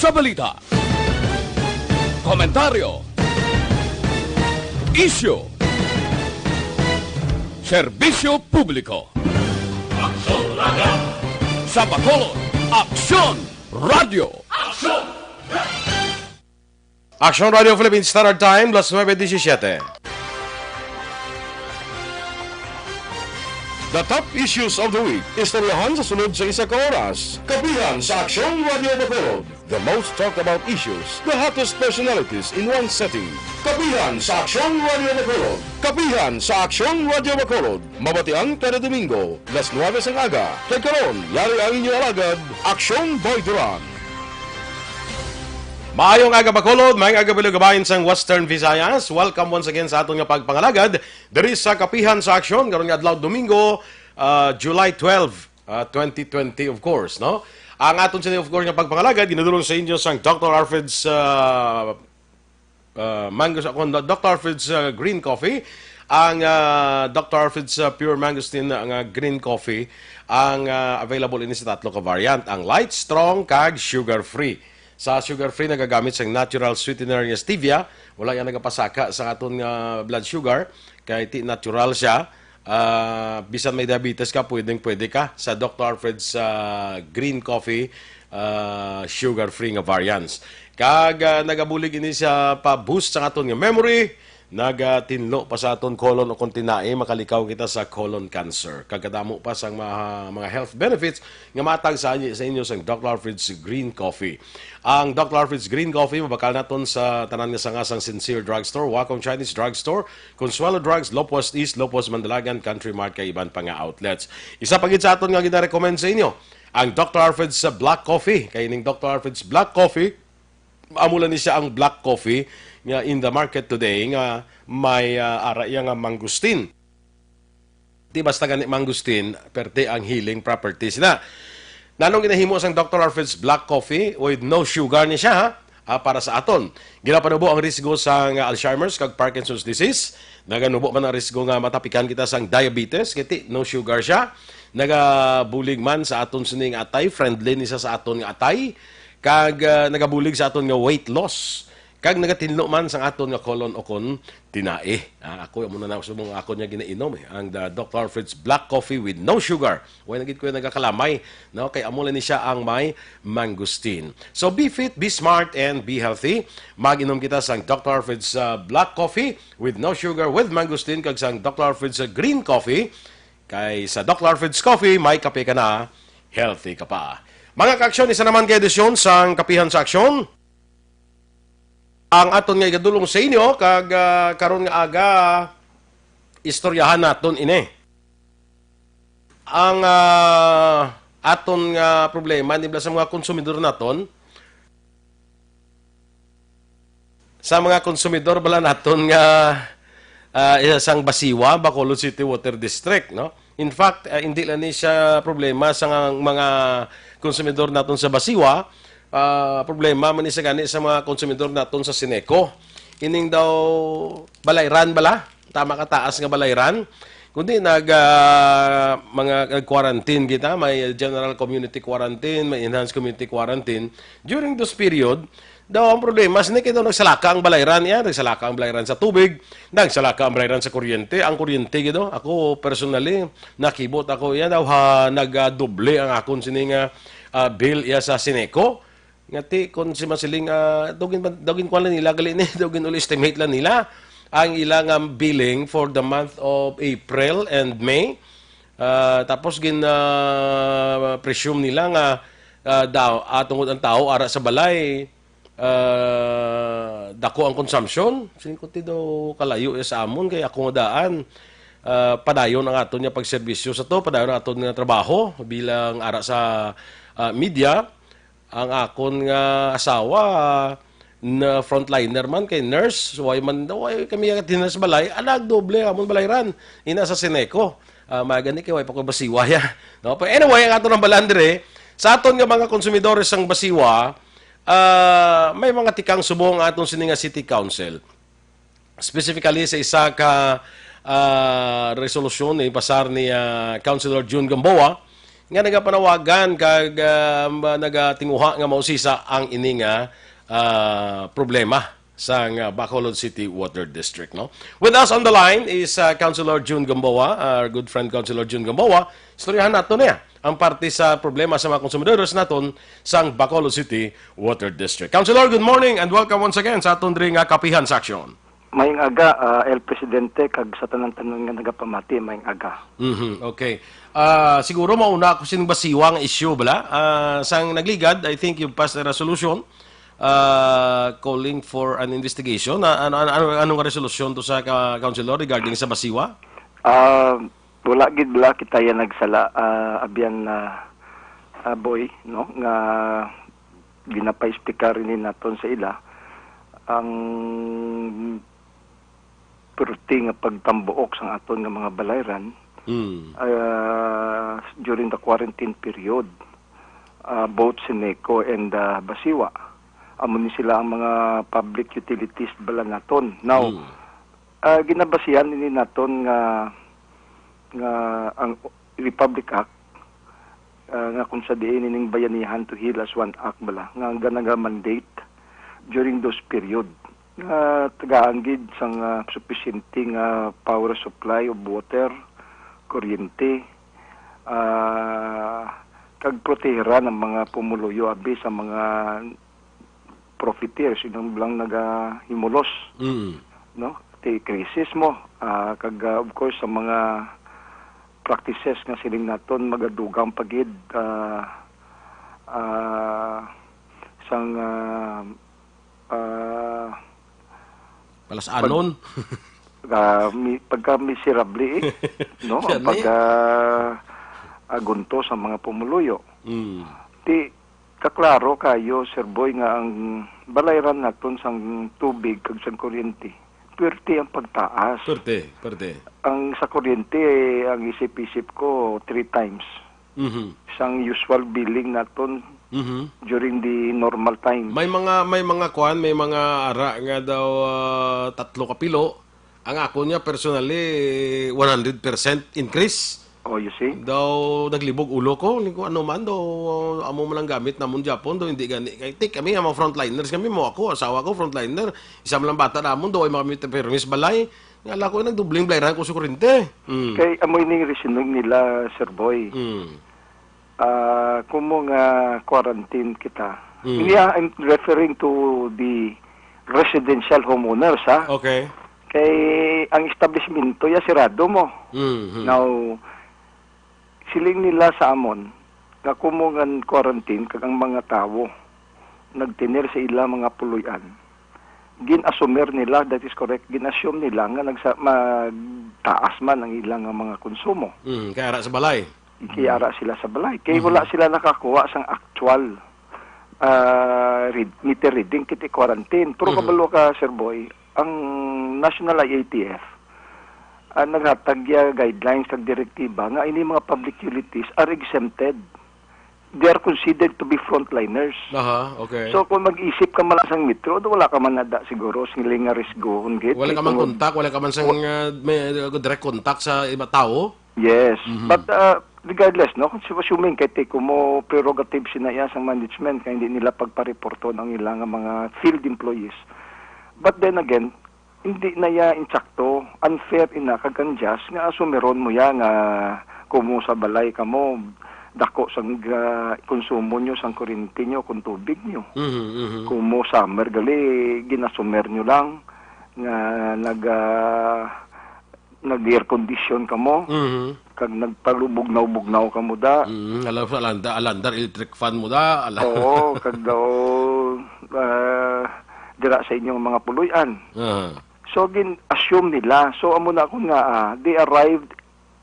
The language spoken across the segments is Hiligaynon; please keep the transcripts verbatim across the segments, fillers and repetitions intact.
Sa balita, komentaryo, isyu, serbisyo publiko. Aksyon Radio. Sa Bacolod, Aksyon Radio. Aksyon! Aksyon Radio Philippine Standard Time, las nuebe disisiyete. The top issues of the week. Istoryahan sa sunod sa isa ka oras. Kapihan sa Aksyon Radio Bacolod. The most talked about issues, the hottest personalities in one setting. Kapihan sa Aksyon Radio Bacolod. Kapihan sa Aksyon Radio Bacolod. Mabatian kada Domingo, las nuebe sang aga. Kag karon, yari ang inyo alagad, Aksyon Boy Duran. Maayong aga, Bacolod. Maayong aga, Bacolod, kabahin sang Western Visayas. Welcome once again sa aton nga pagpangalagad diri sa Kapihan sa Aksyon karon nga adlaw, Domingo, ah, July twelve, ah, twenty twenty, of course, no? Ang aton sini, of course, nga pagpangalagad ginadulong sa inyo sang Doctor Alfred's, ah, ah, Mangus, ako, Doctor Alfred's, ah, Green Coffee. Ang, ah, Doctor Alfred's, ah, Pure Mangosteen nga Green Coffee ang, ah, available ini sa tatlo ka variant, ang light, strong, kag sugar-free. Sa sugar-free, nagagamit sang natural sweetener nga stevia. Wala yan nagapasaka sa aton nga blood sugar, kay ti natural siya. Ah, bisan may diabetes ka, pwedeng pwede ka sa Doctor Alfred's, ah, Green Coffee, ah, sugar-free nga variants. Kag, ah, nagabulig ini sa pa-boost sa aton nga memory, nagatinlo pa sa aton colon o kung tinai, makalikaw kita sa colon cancer. Kag kadamo pa sang mga, mga health benefits nga matag sa, sa inyo sang Doctor Alfred's Green Coffee. Ang Doctor Alfred's Green Coffee mabakal naton sa tanan nga sanga sang Sincere Drugstore, Wacom Chinese Drugstore, Consuelo Drugs, Lopez East, Lopez Mandalagan, Country Mart, kag iban pa nga outlets. Isa pa gid sa aton nga gina-recommend sa inyo, ang Doctor Alfred's, uh, Black Coffee. Kay ning Doctor Alfred's Black Coffee, amo lang ni siya ang black coffee nga in the market today nga may, uh, ara iya nga mangosteen. Di basta gani mangosteen, perti ang healing properties na. Nanong ginahimo sang Doctor Alfred's Black Coffee with no sugar ni siya, ha? Ah, para sa aton. Ginapanubo ang risgo sang Alzheimer's kag Parkinson's disease. Naganubo man ang risgo nga matapikan kita sang diabetes, kay ti no sugar siya. Nagabulig man sa aton sining atay, friendly ni siya sa aton nga atay. Kag, ah, nagabulig sa aton nga weight loss. Kag nagatinlo man sang aton nga colon o kon tinai. Ah, ako, amo na na subong akon nga ginainom, eh. Ang, ah, Doctor Alfred's Black Coffee with no sugar. Way na gid ko nagakalamay, no? Kay amo lang ni siya ang may mangosteen. So, be fit, be smart, and be healthy. Mag-inom kita sang Doctor Alfred's, ah, Black Coffee with no sugar, with mangosteen, kag sang Doctor Alfred's, ah, Green Coffee. Kay sa Doctor Alfred's Coffee, may kape ka na, healthy ka pa. Mga ka-aksyon, isa naman ka edisyon sang Kapihan sa Aksyon. Ang aton nga igadulong sa inyo, kag, ah, karon nga aga, istoryahan naton ini. Ang, ah, aton nga problema, di ba, sa mga konsumidor naton, sa mga konsumidor bala naton nga, ah, iya sang Basiwa, Bacolod City Water District, no? In fact, ah, hindi lang ni siya problema sa nga-, mga konsumidor naton sa Basiwa, ah, problema man ni sa gani sa mga konsumidor naton sa Sineco. Ining daw Balayran bala, tama ka, taas nga Balayran. Kundi nag, ah, mga nag-quarantine kita, may general community quarantine, may enhanced community quarantine. During those period, daw ang problema, sini kay daw nagsalaka ang Balayran, iya, nagsalaka ang Balayran sa tubig, nagsalaka ang Balayran sa kuryente, ang kuryente gid, oh. Ako personally, nakibot ako, iya daw ha, nagdoble ang akon sini nga, ah, bill iya sa Sineco. Nga ti, kung si masiling, ah, daw gin-, daw ginkuan lang nila, gali ni, daw gin-uli estimate lang nila ang ila nga billing for the month of April and May. Ah, tapos gin, ah, presume nila nga, ah, daw, ah, tungod ang tao ara sa balay, ah, dako ang consumption. Siling ko, ti daw kalayo ya sa amon, kay ako nga daan, ah, padayon ang aton nga pagserbisyo sa to, padayon ang aton nga trabaho bilang ara sa, ah, media. Ang akon nga asawa, na frontliner man, kay nurse, way man, way kami nga tinurn sa balay, alag doble amon Balayran. Ina sa Sineco. Ah, magani kay way pa ko Basiwa ya. No? But anyway, ang aton ang balandre, sa aton nga mga konsumidores sang Basiwa, ah, may mga tikang subong ang aton sini nga City Council. Specifically sa isa ka, ah, resolusyon na ipasar ni, ah, Councilor Jun Gamboa, nga nagapanawagan kag, um, nagatinguha nga mausisa ang ini nga, ah, problema sang, ah, Bacolod City Water District, no? With us on the line is, ah, Councilor Jun Gamboa, our good friend Councilor Jun Gamboa. Istoryahan nato niya ang parte sa problema sa mga konsumidores naton sang Bacolod City Water District. Councilor, good morning and welcome once again sa aton diri nga Kapihan Section. Mayong aga, ah, El Presidente, kag sa tanan-tanan nga nagapamati, mayong aga. Mhm, okay. Ah, siguro mauna ako sining Basiwa nga issue, bala? Ah, sang nagligad, I think you passed a resolution, ah, calling for an investigation. Ah, ano, ano, ano, anong resolusyon to sa ka-, Councilor, regarding sa Basiwa? Ah, wala gid bala kita yan nagsala, ah, abyan na, ah, boy, no? Nga ginapa-explicar ini naton sa ila ang perti nga pagtambuok sang aton nga mga balayran, Mm. ah, during the quarantine period, ah, both Sineco and, ah, Basiwa. Amo ni sila ang mga public utilities bala naton. Now, Mm. ah, ginabasihan ini naton nga, nga ang Republic Act, ah, nga kung sa diin ining Bayanihan to Heal as One Act bala, nga ganaga-mandate during those period nga tagaan gid sang, ah, supisyente nga power supply of water, kuryente, ah, kag protehiran ang mga pumuluyo abi sa mga profiteers, ining lang nagahimulos, Mm. no? Ti krisis mo, ah, kag, ah, of course, sa mga practices nga siling naton magadugang pa gid, ah, ah, sang, ah, ah, Palas-anon. ah, mi-, pagka miserable, eh, no? Siya Ang ni. pagka, ah, gunto sa mga pumuluyo. Mm. Ti, kaklaro kayo, Sir Boy, nga ang balayran naton sang tubig kag sang kuryente, perti ang pagtaas. Perte, perte. Ang sa kuryente, ang isip-isip ko, three times Mhm. sang usual billing naton Mhm. during the normal time. May mga, may mga kwan, may mga ara nga daw, ah, tatlo ka pilo. Ang ako niya, personally, one hundred percent increase. Oh, you see? Daw naglibog ulo ko. Ni ko, ano man, daw, amo man ang gamit namon Japon, daw, hindi gani. Kay, ti, kami, ang mga frontliners kami, mo ako, asawa ko, frontliner. Isa man lang bata namon, daw, ay mga permis balay. Nga, ala ko, nagdubling balayran ko sa kurente. Mm. Kay, amo ining reasoning nila, Sir Boy. Mm. Ah, kumo nga quarantine kita. Mm. Niya, I'm referring to the residential homeowners, ha? Okay. Kay ang establishmento ya sirado mo. Mm-hmm. Now, siling nila sa amon nga kumo nga quarantine kag ang mga tawo nagtener sa ila mga puloy-an. Gin-assumer nila, that is correct, gin-assume nila nga nagsa-, magtaas man ang ilang nga mga konsumo. Mm, kay ara sa balay. Kay Mm. ara sila sa balay. Kay Mhm. wala sila nakakuha sang actual, ah, read-, meter reading kiti quarantine. Pero Mhm. kabalo ka, Sir Boy, ang National I A T F, ah, naghatag ya guidelines kag direktiba nga ini mga public utilities are exempted. They are considered to be frontliners. Aha, okay. So, kung mag-isip ka man sang metro, do wala ka man nada siguro siling nga risgohon gid. Wala Kay ka man kung mag- kontak, wala ka man sang, Wa- uh, may, uh, direct contact sa iba tao? Yes. Mhm. But, uh, regardless, no, kung si assuming kay tiko mo prerogative sina iya sang management kay hindi nila pagpareporton ang ilang mga field employees. But then again, hindi na ya insakto, unfair ina kag unjust nga asumeron mo ya nga kumo sa balay kamo, dako sang, ah, konsumo nyo sang kuryente nyo kung tubig nyo. Mhm, mhm. Kumo summer gali, ginasumer nyo lang nga nag, ah, nag-air condition kamo, Mhm. kag nagpalubugnaw-bugnaw kamo da. Mhm, alam sa Alanda, Alandar electric fan mo da, ala. Oo, kag daw, ah, dira sa inyong mga puloy-an. Aha. So, gin-assume nila. So, amo na akon nga, ah, they arrived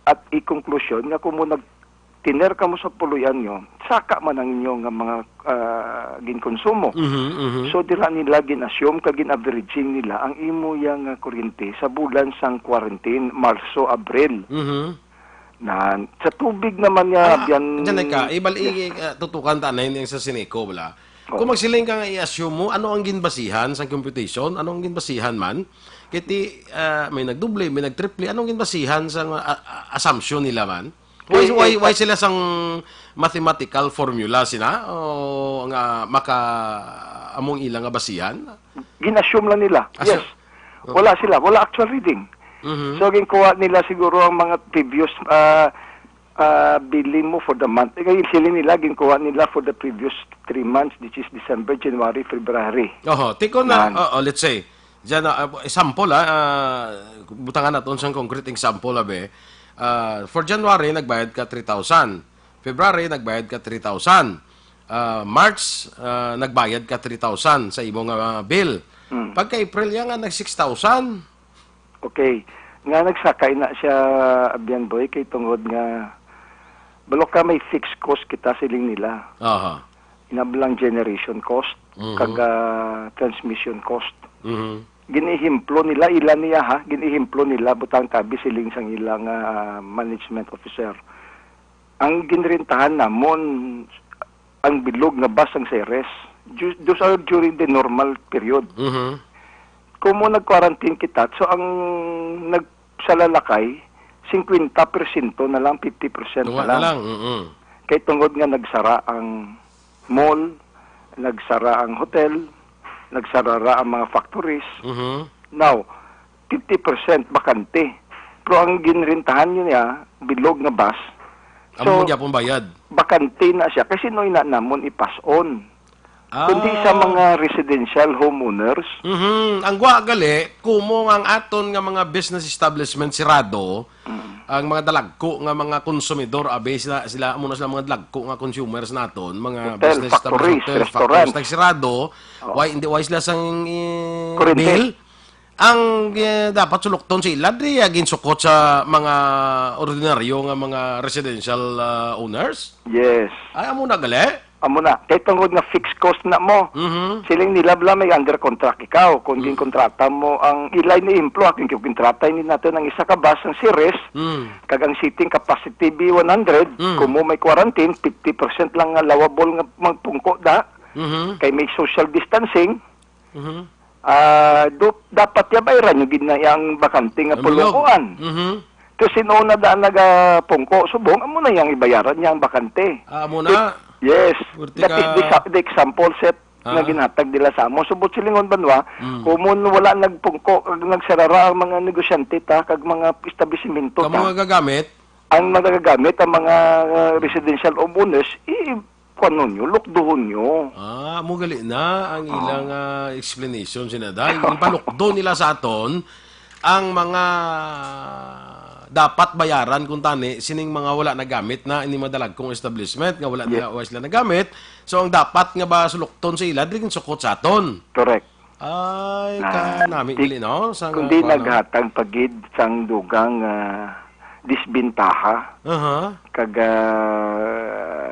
at a conclusion nga kung mo nagtiner kamo sa puloy-an nyo, saka man ang inyo nga mga, ah, ginkonsumo. Mhm, mhm. So, dira nila gin-assume kag gin-averaging nila ang imo ya nga kuryente sa bulan sang quarantine, Marso, Abril. Mhm. Na, sa tubig naman nga, Ah, biyan, dyan ay ka, ibal-, yes. i-, ah, tutukan ta na, hindi sa Sineco, wala. Oo. Kung magsiling ka nga i-assume mo, ano ang ginbasihan sa computation? Ano ang ginbasihan man? Kiti, ah, may nagdoble, may nagtriple. Anong ginbasihan sa, ah, ah, assumption nila man? Why, Kay, why, eh, why sila sang mathematical formula sina? O nga maka among ila nga basihan? Gin-assume lang nila. Assume. Yes. Oh. Wala sila, wala actual reading. Mhm. So, ginkuha nila siguro ang mga previous, ah, ah, billing mo for the month. Eh, kay siling nila, ginkuha nila for the previous three months, which is December, January, February. Oho, tiko na, Nan. Oo, let's say, dyan na, ah, example, ah, ah, butangan naton sang concrete example, abi. Ah, for January, nagbayad ka three thousand. February, nagbayad ka three thousand. Ah, March, ah, nagbayad ka three thousand sa imo nga bill. Mm. Pagka April, yan nga, nag six thousand. Okay. Nga nagsaka ina siya, Abian Boy, kay tungod nga, balo ka, may fixed cost kita, siling nila. Aha. Inablang generation cost, Mhm. kag, ah, transmission cost. Mhm. Gin-ehemplo nila, ila niya ha, gin-ehemplo nila, butang tabi siling sang ila nga, ah, management officer. Ang ginrentahan namon, ang bilog nga bus sang Ceres. Ju-, those are during the normal period. Mhm. Kung mo nag-quarantine kita, so ang nagsalalakay, fifty percent na lang, fifty percent Tunga na na lang. lang, mm. Kay tungod nga nagsara ang mall, nagsara ang hotel, nagsara ra ang mga factories. Mhm. Now, fifty percent bakante. Pero ang ginrentahan niya, bilog nga bus. Amo So, gyapon bayad. bakante na siya. Kasi no ina namon i-pass on. Kundi sa Ah. mga residential homeowners. Mhm. Ang gwa gali, kumo nga ang aton nga mga business establishment sirado, Mm. ang mga dalagko nga mga konsumidor, abi, sila, sila, amo na sila mga dalagko nga consumers naton, mga Hotel, business establishment, factories, hotel, restaurants. factories, nagsirado, Oh. why, hindi, why sila sang, eh, Kurente. bill? Ang, eh, dapat sulukton sa ila, di, ah, ginsukot sa mga ordinaryo nga mga residential, ah, owners? Yes. Ay, amo na gali? Amo na. Kay tungod nga fixed cost na mo. Mhm. Siling nila bala may under contract ikaw. Kung Mm. ginkontrata mo ang ilay ni Implo, aking kontrata ini natin ang isa ka bus, ang Ceres, Mm. kag ang seating capacity B one hundred, Mm. kung mo may quarantine, fifty percent lang nga allowable nga magpungko da. Mhm. Kay may social distancing. Mhm. Ah, do-, dapat ya bayran nyo gid na yang bakante nga Ang bilog. pulungkuan. Mhm. Kay sin-o na daan nagapungko subong, amo na yang ibayaran niya ang bakante. Ah, amo na. Yes. Pwerte That is the ka sa-, the example set nga Ah. ginhatag nila sa amo. Subot silingon banwa, Mm. kung mo wala nagpungko, kag nagsarara ang mga negosyante ta, kag mga establisimento Kamo ta, nga gagamit? ang nagagamit ang mga, uh, residential homeowners, i-, kuanon nyo, lukduhon nyo. Ah, amo gali na ang Oo. ilang, ah, explanation, Senador. Ginpalukdo nila sa aton ang mga dapat bayaran kung tani sining mga wala nagamit na, ini mga dalagkong establishment nga wala Yes. nila, wala sila nagamit. So, ang dapat nga ba sulukton sa ila, dili sukot sa aton. Correct. Ay, Na, kanami di, gali, no? Sa kundi nga, ano? naghatag pa gid sang dugang, ah, disbentaha. Aha. Kag, ah,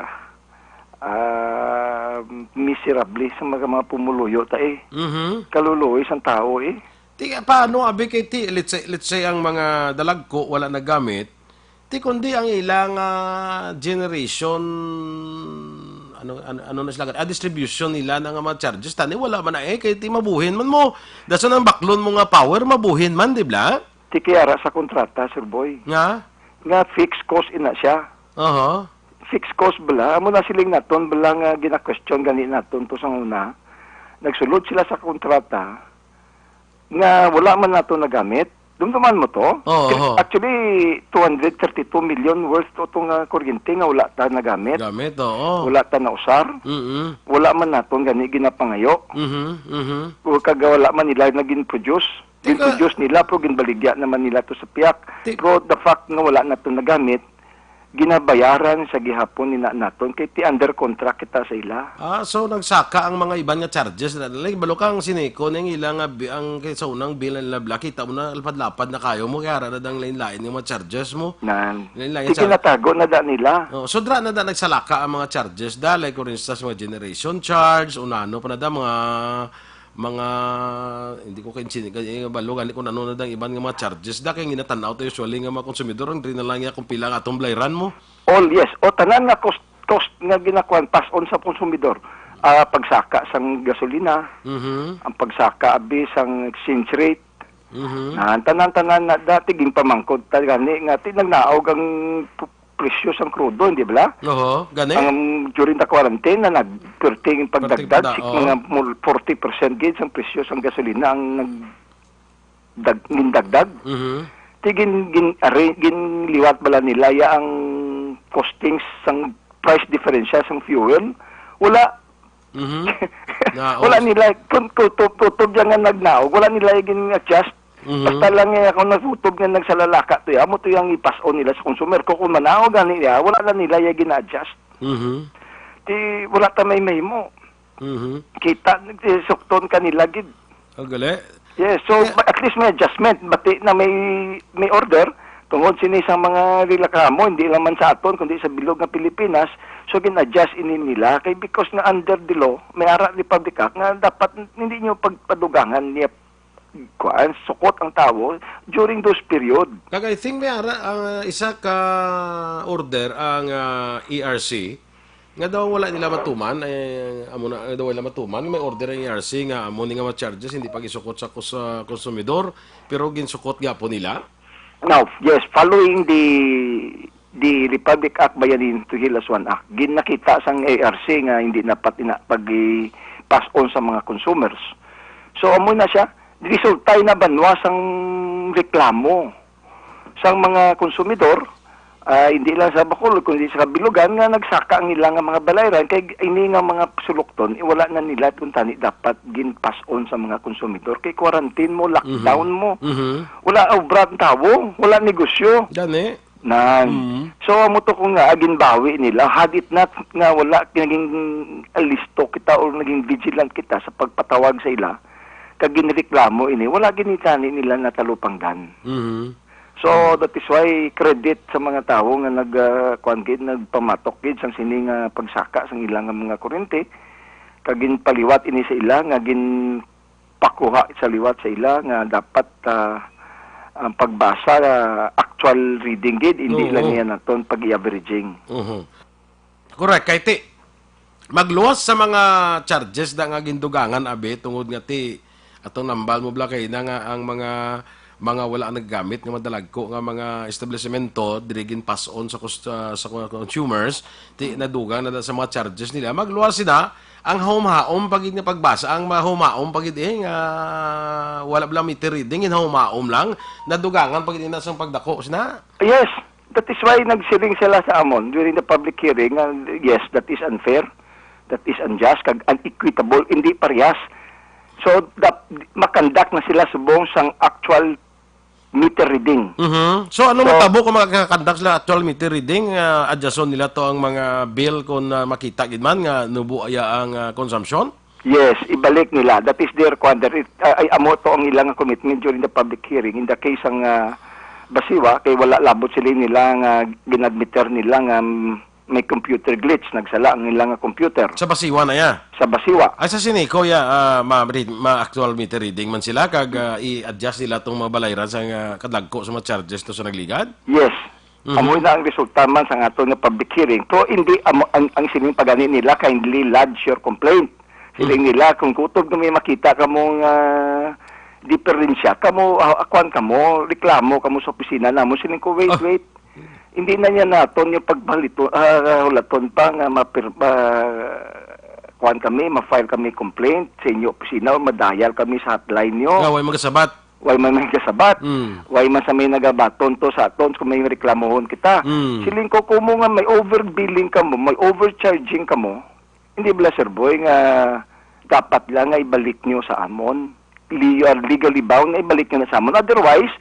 ah, miserable sa mga, mga pumuluyo ta, eh. Mhm. Kaluluoy sang tao, eh. Ti, paano, abi, kay ti, let's say, let's say, ang mga dalagko wala nagamit, ti, kundi ang ilang, ah, generation, ano, ano, ano na sila, ah, distribution nila na nga mga charges, tani wala man na, eh, kay ti mabuhin man mo. Dason ang baklon mo nga power, mabuhin man, di ba? Ti kay ara sa kontrata, Sir Boy. Nga? Nga fixed cost ina siya. Aha. Fixed cost bala. Amo na siling naton bala nga gina-question gani naton to sa una. Nagsulod sila sa kontrata nga wala man nato nagamit. Dumduman mo to? Oo, oo. Actually, two hundred thirty-two million worth to tong, ah, kuryente nga wala ta nagamit. Gamit, oo. Wala ta nausar. Mm-mm. Wala man naton gani ginapangayo. Mhm, mhm. O kag wala man nila naging produce. Teka. Gin-produce nila, pero ginbaligya naman nila to sa piyak. Ti- Pero the fact nga wala nato nagamit, ginabayaran sa gihapon ni na-, naton kay ti under contract kita sa ila. Ah, so nagsaka ang mga iban nga charges na, like, balo kang siniko ning ila nga bi-, ang kay sa unang bill na nila, kita mo na lapad-lapad na kayo mo, kaya ara na dang lain-lain nga mga charges mo. Nan. Lain-lain Ti charges. Ginatago na da nila. Oh, so dra na da nagsalaka ang mga charges da, like, for instance, mga generation charge, o nano pa na da, mga mga, hindi ko kainsin-, kay, eh, balo gani kung ano na dang iban nga mga charges da, kay ginatan-aw ta usually nga mga konsumidor, ang diri na lang niya kung pila ang atong bayaran mo. All, yes. O tanan nga cost, cost nga ginakuan, pass on sa konsumidor. Ah, pagsaka sang gasolina, Mhm. ang pagsaka abi sang exchange rate. Mhm. Na, tanan-tanan na dati ginpamangkot ta gani nga ti nagnaog ang pu-, presyo sang krudo, hindi bala? Oho, gani? Ang during the quarantine na nag-, perting Perting pagdagdag, pada, si-, oo. mga mul-, forty percent gid sang presyo sang gasolina ang nag-, dag-, gindagdag. Mhm. Ti gin-, gin-, are-, ginliwat bala nila ya ang costings sang price differential sang fuel? Wala. Mhm. Na, Wala oh. nila, kun-, kutob, kutob yan nga nagnaog, wala nila gin-adjust. Mhm. Basta lang, eh, ako nagutob nga nagsalalaka to, ya, amo to yung ipas-on nila sa consumer. Kung, kung manaog gani niya, wala na nila yung gina-adjust. Mhm. Ti, wala ta may mahimo. Mhm. Kita, eh, sukton ka nila gid. Ang gali. Yes, so, Yeah. but at least may adjustment. Bati na may, may order, tungod sini sa mga reklamo, hindi lang man sa aton, kundi sa bilog nga Pilipinas, so gin-adjust ini nila. Kay because nga under the law, may ara Republic Act nga dapat hindi nyo pagpadugangan niya kuan, sukot ang tawo during those period. Kag I think may ara, ang, uh, isa ka order ang, uh, E R C nga daw wala nila matuman, eh, amo na, nga daw wala matuman, may order ang E R C nga amo ni nga mga charges hindi pag-isukot sa kus-, sa konsumidor, pero ginsukot gyapon nila. Now, yes, following the, the Republic Act Bayanin to Heal as One Act, gin-, nakita sang E R C nga hindi dapat ina-, pag-i-pass on sa mga consumers. So, amo na siya, resulta na banwa sang reklamo sang mga konsumidor, ah, hindi lang sa Bacolod, kundi sa Kabilugan, nga nagsaka ang ilang nga mga balayran, kay ini nga mga sulokton, eh, wala na nila kung tani dapat gin-pass on sa mga konsumidor. Kay quarantine mo, lockdown Mhm. mo, Mhm. wala obra ang tawo, wala negosyo. Gani. Nan. Mhm. So, amo to kung nga, ginbawi nila, had it not nga wala naging listo kita or naging vigilant kita sa pagpatawag sa ila, kag ginreklamo ini, wala gini tani nila natalupangdan. Mhm. So, that is why credit sa mga tawo nga nag, ah, kuwan gid, nagpamatok gid sang sini nga pagsaka sang ila nga mga kuryente, kag ginpaliwat ini sa ila nga ginpakuha sa liwat sa ila nga dapat, ah, ang pagbasa, ah, actual reading gid, hindi Oo. lang yan naton pag-i-averaging. Mhm. Correct, kay ti, magluwas sa mga charges na nga gindugangan, abi, tungod nga ti, atong nambal mo bala kay na nga ang mga, mga wala naggamit nga madalagko nga mga establisemento, diri gin-pass on sa cus-, sa, sa consumers, ti, nadugang na sa mga charges nila. Magluwas sila, ang haom-haom pa gid nga pagbasa, ang mahaom-haom pa gid, eh, nga wala bala meter reading, ginhaom-haom lang, nadugangan pa gid na sang pagdako sina. Yes, that is why nagsiling sila sa amon during the public hearing nga, yes, that is unfair, that is unjust, kag unequitable, hindi parehas. So, dap-, makandak na sila subong sang actual meter reading. Mhm. So, ano So, matabo kung makakandak sila actual meter reading, ah, adjuston nila to ang mga bill kung, ah, makita gid man nga nubo aya ang, ah, consumption? Yes, ibalik nila. That is their, kuwan, that is, ah, ay, amo to ang ilang commitment during the public hearing. In the case sang, ah, Basiwa, kay wala labot sila nila nga ginadmiter nila nga, mm, may computer glitch, nagsala ang ilang computer. Sa Basiwa na ya? Sa Basiwa. Ay, sa Sineco ya, ah, ma-, ma-, actual meter reading man sila, kag, ah, i-adjust nila tong mga balayran sa nga kadagko sa mga charges to sa nagligad? Yes. Mhm. Amo na ang resulta man sa aton nga public hearing. Pero hindi amo ang, ang siling pagani nila, "Kindly lodge your complaint." Siling Mhm. nila, "Kung kutob nga may makita kamo nga diferensya, kamo, ah, kuwan kamo, reklamo kamo sa opisina namon." Siling ko, "Wait, Ah. wait. Hindi na niya naton yung pagbalito, ah, hulaton pa nga mapir-, ah, kuwan kami, ma-file kami complaint sa inyo opisina o madayal kami sa hotline nyo." Nga, way magasabat. Way man may kasabat. Mm. Way man sa may nagabaton to sa aton kung may reklamohon kita. Mm. Siling ko, kumo nga may overbilling kamo, may overcharging kamo, hindi bala, Sir Boy, nga dapat lang nga ibalik nyo sa amon? Li-, you are legally bound nga ibalik nyo na sa amon. Otherwise,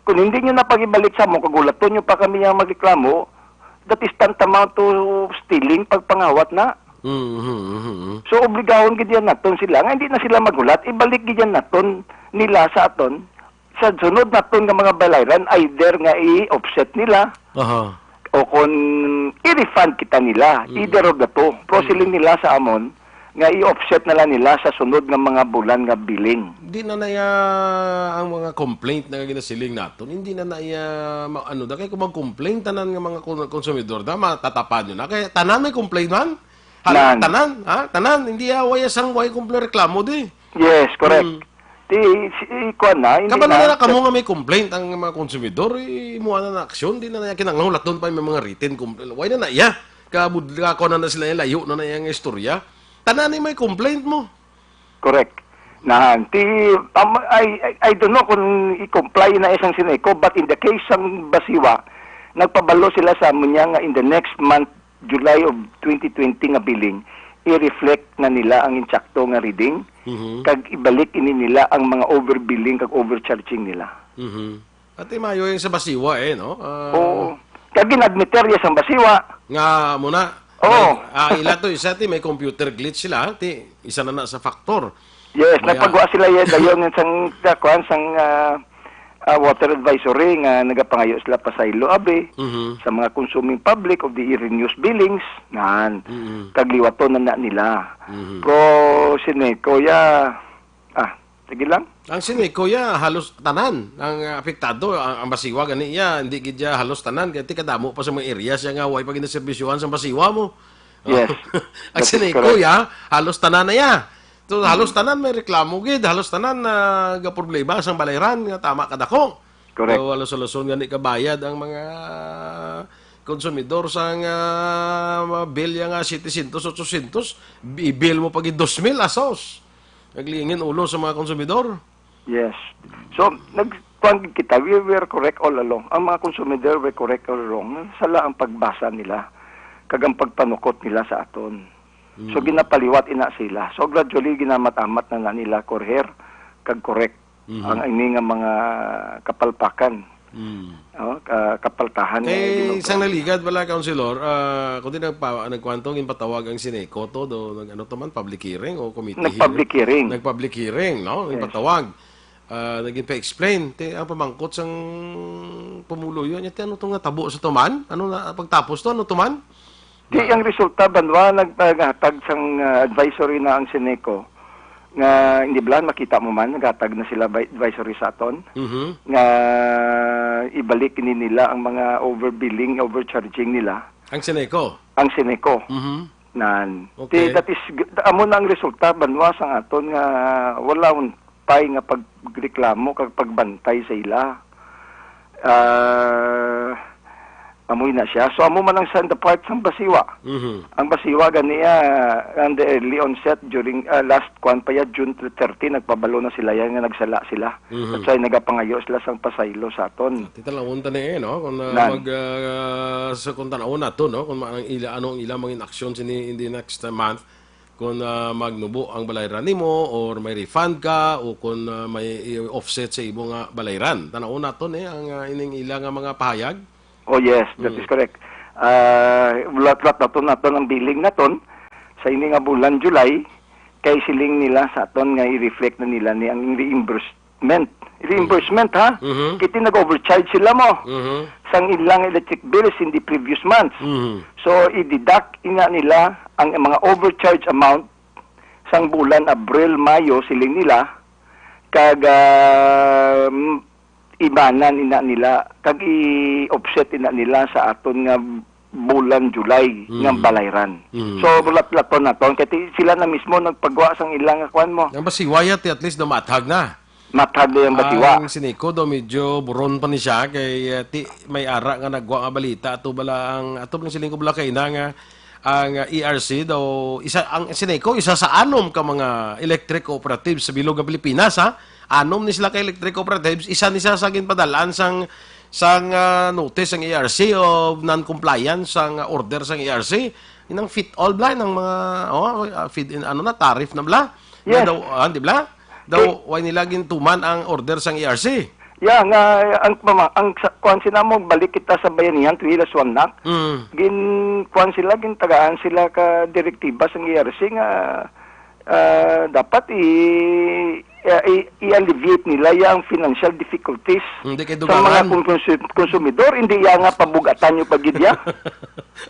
kung hindi nyo na pag-ibalik sa amon, kag hulaton nyo pa kami nga magreklamo, that is tantamount to stealing, pagpangawat na. Mm, mhm, mhm, mhm. So, obligahon gid yan naton sila. Nga hindi na sila maghulat, ibalik gid yan naton nila sa aton. Sa sunod naton nga mga balayran, either nga i-offset nila, Aha. o kung i-refund kita nila, Mm. either of the two. Pero Mm. siling nila sa amon, nga i-offset na lang nila sa sunod nga mga bulan nga billing. Di na na iya ang mga complaint na ginasiling naton. Hindi na na iya ma-, ano, da kay kung mag-complain tanan nga mga kon-, konsumidor, da, matatapan nyo na. Kay tanan may complaint man. Hala, Nan. tanan, ha? Tanan, hindi iya way sang way complain reklamo di. Yes, correct. Mm. Ti, si, kuwan na, hindi Kabalo na. na na kamo nga may complaint ang mga konsumidor, eh, imuha na na aksyon, di na na kinahanglan hulaton pa may mga written compl-, why na na iya? Kabudla ko na na sila, layo na na iyang istorya. Tanan ni may complaint mo. Correct. Nahan, ti, um, I, I, I don't know kung i-comply na isang Sineco, but in the case sang Basiwa, nagpabalo sila sa amo niya nga in the next month, July of twenty twenty nga billing, i-reflect na nila ang insakto nga reading, Mhm. kag ibalik ini nila ang mga overbilling kag overcharging nila. Mhm. Ati mayo yung sa Basiwa eh, no? Ah, Oo. Kag ginadmiter ya sang Basiwa. Nga muna. Oo. Like, ah, ila to, isa ti may computer glitch sila, ti isa na na sa factor. Yes, Maya- nagpagwa sila ya dayon sang, sa kuwan, sang, ah, ah, water advisory nga nagapangayo sila pasaylo abi Mhm. sa mga consuming public of the renews billings, nan. Mhm. Kag liwaton na, na nila. Mhm. Pro Sineco ya, ah, sige lang. Ang Sineco ya, halos tanan ang, ah, apektado. Ang, ang Basiwa gani ya, hindi gid ya halos tanan. Kaya ti kadamo pa sa mga areas ya nga way pa ginaserbisyuhan sa Basiwa mo. Yes. Ang That is Sineco correct. ya, halos tanan na ya. So, halos Mm. tanan may reklamo gid, halos tanan na gaproblema sang Balayran nga tama kadako. Correct. So, halos-halos gani kabayad ang mga konsumidor sang, ah, mga bill ya nga setecientos, ochocientos, i-bill mo pa gid dos mil, asos. Naglingin ulo sa mga konsumidor. Yes. So, nag-, kuwan kita, we were correct all along. Ang mga konsumidor were correct all along. Sala ang pagbasa nila, kag ang pagpanukot nila sa aton. So, Mm. ginapaliwat ina sila. So, gradually, ginamat-amat na, na nila, kurher, kag correct Mhm. ang ini nga mga kapalpakan. Mm. Oh, ka-, kapaltahan nga Kay ginagawa. sang naligad bala, Councilor, ah, kundi nagpa-, nagkwantong ginpatawag ang Sineco to, do, nag-, ano to man, public hearing o committee Nag-public hearing? hearing. Nag-public hearing, no? Yes. Ginpatawag. Ah, naging pa-explain. Ti, ang pamangkot sang pumuluyo niya, ti, ano to nga tabo sa tuman? Ano na, pagtapos to, ano tuman? Di, Na- ang resulta, banwa, nag-, naghatag sang, ah, advisory na ang Sineco. Nga, hindi bala, makita mo man, naghatag na sila by advisory sa aton. Mhm. Nga, ibalik ni nila ang mga overbilling, overcharging nila. Ang Sineco? Ang Sineco. Mhm. Nan. Okay. Ti, that is, g-, amo na ang resulta, banwa, sang aton nga wala untay nga pagreklamo kag pagbantay sa ila. Ah, amoy na siya. So, amo man ang sa the part sang Basiwa. Mhm. Ang Basiwa ganiya, ang the early onset during, ah, last kwan pa ya, June thirty, nagpabalo na sila yan nga nagsala sila. Mhm. That's why nagapangayo sila sang pasaylo sa aton. Ti, tan-awon ta ni, eh, no? Kung, ah, Nan. mag, ah, sa, kung tan-awon nato, no? Kung ma-, ang ila, ano ang ila mangin aksyon sini in the next, ah, month, kung, ah, magnubo ang balayran nimo or may refund ka o kung, ah, may i-offset sa imo nga balayran. Tan-awon naton, eh, ang, ah, ining ila nga mga pahayag. Oh, yes, that Mm. is correct. Ah, lat-lat naton, naton ang billing naton sa ini nga bulan, July, kay siling nila sa aton nga i-reflect na nila ni ang reimbursement. Reimbursement, ha? Mhm. Kiti nag-overcharge sila mo. Mhm. Sang ilang electric bills in the previous months. Mhm. So, i-deduct ina nila ang mga overcharge amount sang bulan Abril, Mayo, siling nila, kag, ah, m-, ibanan ina nila, kag i-offset ina nila sa aton nga bulan July nga Mm. balayran. Mm. So, lat-laton naton. Kay ti-, sila na mismo nagpagwa sang ilang kuwan mo. Ang Basiwa ya, ti, at least daw maathag na. Maathag na yung Basiwa. Ang Sineco daw medyo buron pa ni siya kay, eh, ti, may ara nga nagwa nga balita ato bala ang, ato bala siling ko bala kay na nga ang, uh, E R C daw, isa, ang Sineco, isa sa anom ka mga electric cooperatives sa bilog nga Pilipinas, ha? Anom ni sila ka electric cooperatives, isa ni siya sa ginpadalaan sang, sang, ah, notice sang E R C o non-compliance sang order sang E R C. Inang fit all bla, nang mga, oh, ah, feed in, ano na, tariff na bla. Yes. Daw, ah, di bla? Daw, Kay why nila gintuman ang order sang E R C? Ya, nga, ang pama-, ang sa, kuwan sila mo, balik kita sa bayanihan, to hilas one nak. Mm. Gin, kuwan sila, gintagaan sila ka direktiba sang E R C nga, ah, dapat i-, ah, i-, i-alleviate nila yang financial difficulties Hindi kay sa mga dugangan. kon-, konsu-, konsumidor. Hindi ya nga pabugatan nyo pa gid ya.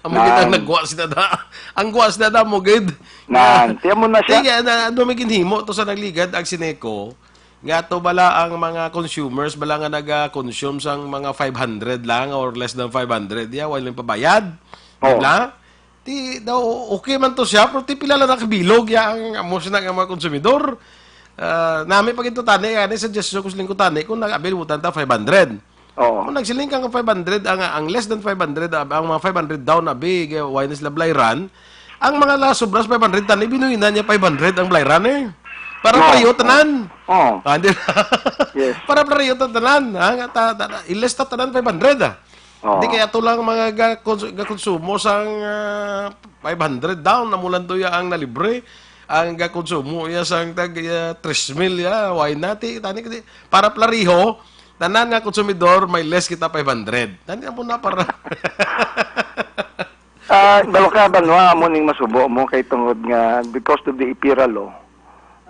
Amo gid ang Nan. nagwa sila da. Ang gwa sila da mo gid. Nan, tiyan mo na siya. Sige, na, ano may ginhimo to sa nagligad ang Sineco? Nga to bala ang mga consumers, bala nga naga-consume sang mga five hundred lang or less than five hundred, ya, wala lang pabayad. Di Oh. bala? Ti, daw, okay man to siya, pero ti pila lang nakabilog, ya, ang amo sila nga mga konsumidor. Ah, nami pa gid to tani, ani suggestion ko siling ko tani, kung nag-avail mo tanta five hundred. Oo. Kung nagsiling ka nga five hundred, ang, ang less than five hundred, ah, ang mga five hundred down, abi, kay wala na sila blayran. Ang mga la-, sobra sa five hundred, tani, binuhinan niya five hundred ang blayran, eh. Para Oo. pareho tanan. Oo. Ah, di ba? Yes. Para pareho ta-, tanan, ha? Nga ta-, ta-, ta-, i-less ta tanan five hundred, ah. Oo. Di kaya to lang mga ga-, kons-, gakonsumo sang, ah, five hundred down, amo lang to ya ang nalibre. Ang gakonsumo ya sang tag, ah, tres mil ya, why not? Eh, tani, kasi para pareho, tanan nga konsumidor, may less kita five hundred. Tani, amo na para Ah, Baloka, Banwa, amo ning masubo mo kay tungod nga because of the EPIRA law,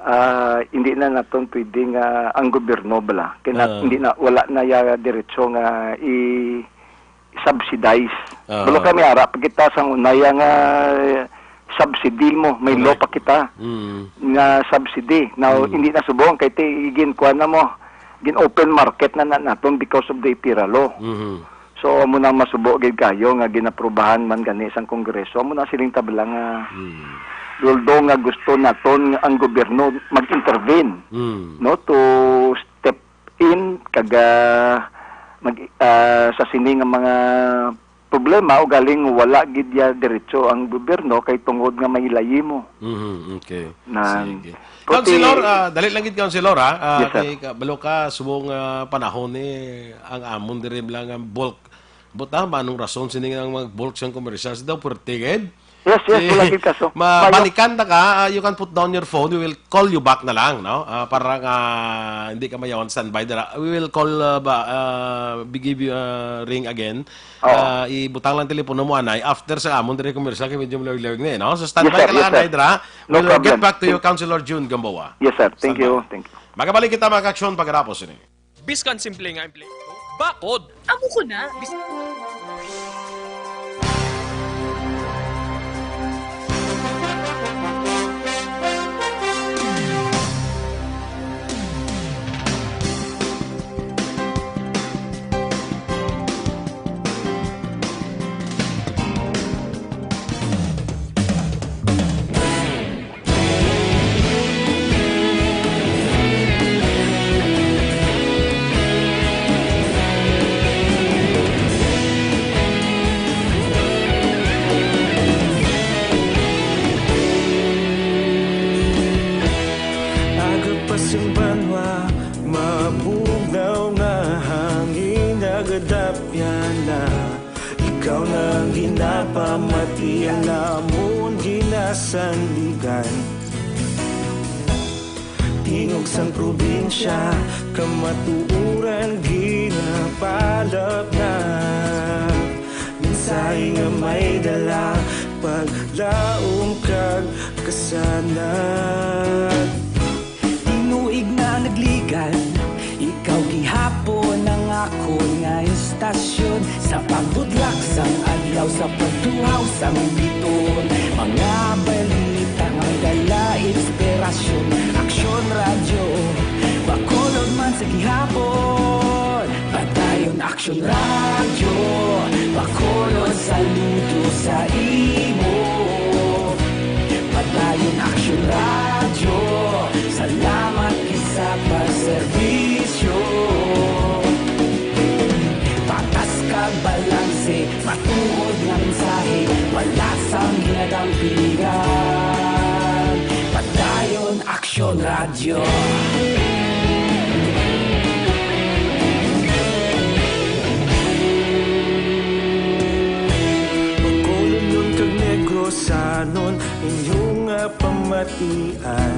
ah, hindi na naton pwede nga ang gobyerno bala. Kay na, Ah. hindi na, wala na ya diretso nga i-subsidize. Aha. Baloka, may ara pa kita sang unaya nga subsidy mo, may law Correct. pa kita Mm. nga subsidy. Now, Mm. hindi na subong kay ti-, gin-, kuwan na mo, gin-open market na, na naton because of the EPIRA law. Mhm. So, amo na masubo gid kayo nga ginaprubahan man gani sang Kongreso. Amo na siling tabla nga, Hmm. although nga gusto naton nga ang gobyerno mag-intervene, Hmm. no, to step in kag, ah, mag, ah, sa sini nga mga problema, ugaling wala gid ya diretso ang gobyerno kay tungod nga may layimo. Mhm, okay. Nan-, Sige. Pati Councilor, ah, dali lang gid, Councilor, ha? Ah, Yes, sir. kay ka-, balo ka, subong, ah, panahon ni ang amon diri lang ang bulk. Buta, ba, anong rason sini nga ang mga bulk sang komersyal? Sa daw, puwerte gid. Yes, yes, Si-, wala gid kaso. ma-, Mayo. balikan ta ka, ah, you can put down your phone. We will call you back na lang, no? Ah, para nga hindi ka mayawan standby dira. We will call, ah, ba, ah, give you a ring again. Oo. Ah, ibutang lang telepono mo, anay, after sa amon diri komersyal, kay medyo malawig-lawig na, eh, no? So, Yes, standby sir. ka lang, Yes, sir. anay, dira. No We'll get problem. back to you, Thank Councilor June Gamboa. Yes, sir. Thank Standby. you. Thank you. Magabalik kita, mga ka-aksyon, pagkatapos ini. Biskan simple nga empleyado, bakod. Amo ko na. Bis- Aga pa sing banwa, mabugnaw nga hangin nagadapyan na. Ikaw na ang ginapamati, ang amon ginasandigan. Tingog sang probinsya, kamatuoran ginapalapnap. Mensahe nga may dala, paglaom kag kasanag. Tinuig na nagligan, ikaw gihapon ang akon nga istasyon. Sa pagbutlak sang adlaw, sa pagtuhaw sang bituon, mga balita nga may dala inspirasyon. Aksyon Radyo, Bacolod man sa gihapon. Padayon Aksyon Radyo, Bacolod, saludo sa imo. Padayon Aksyon Radyo, salamat gid sa pagserbisyo. Patas kag balanse, matuod nga mensahe, wala sang ginadampigan. Padayon Aksyon Radyo. Bacolodnon kag Negrosanon, inyo nga pamatian.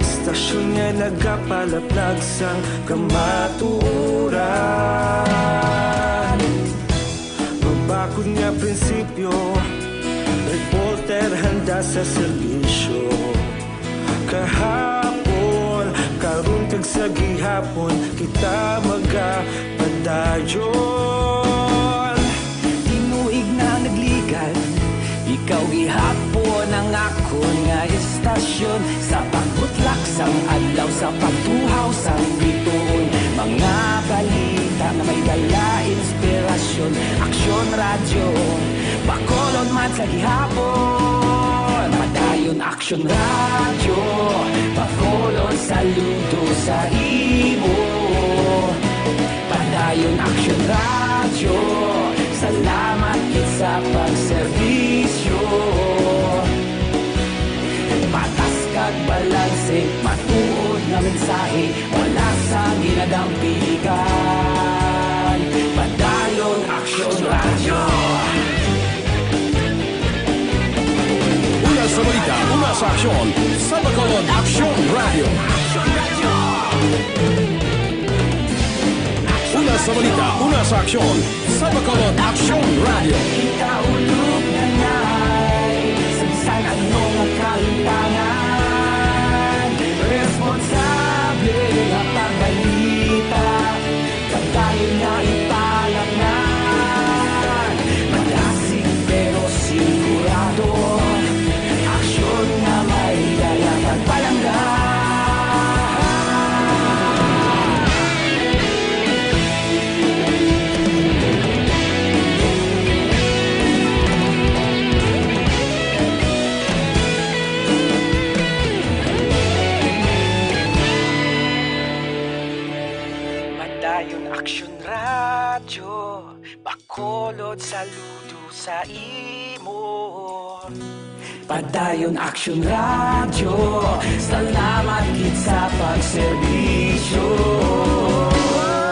Istasyon nga nagapalaplag sang kamatuoran. Mabakod nga prinsipyo, reporter handa sa serbisyo. Kahapon, karon kag sa gihapon, kita magapadayon. Tinuig na nagligan, ikaw gihapon ang akon nga istasyon. Sa pagbutlak sang adlaw, sa pagtuhaw sang bituon, mga balita nga may dala inspirasyon. Aksyon Radyo, Bacolod man sa gihapon. Padayon Aksyon Radyo, Bacolod, saludo sa imo. Padayon Aksyon Radyo, salamat gid sa pagserbisyo. Patas kag balanse, matuod nga mensahe, wala sang ginadampigan. Padayon Aksyon Radyo. Una sa balita, una sa aksyon, sa Bacolod Aksyon Radyo. Una sa balita, una sa aksyon, sa Bacolod Aksyon Radyo. Ikaulog na na'y sa bisan ano nga kahitangan. Responsable nga pagbalita, pagdayon na ipalangnan. Malasig pero sigurado, aksyon nga may dala kag palangga. Padayon Aksyon Radyo, Bacolod, saludo sa imo. Padayon Aksyon Radyo, salamat gid sa pagserbisyo.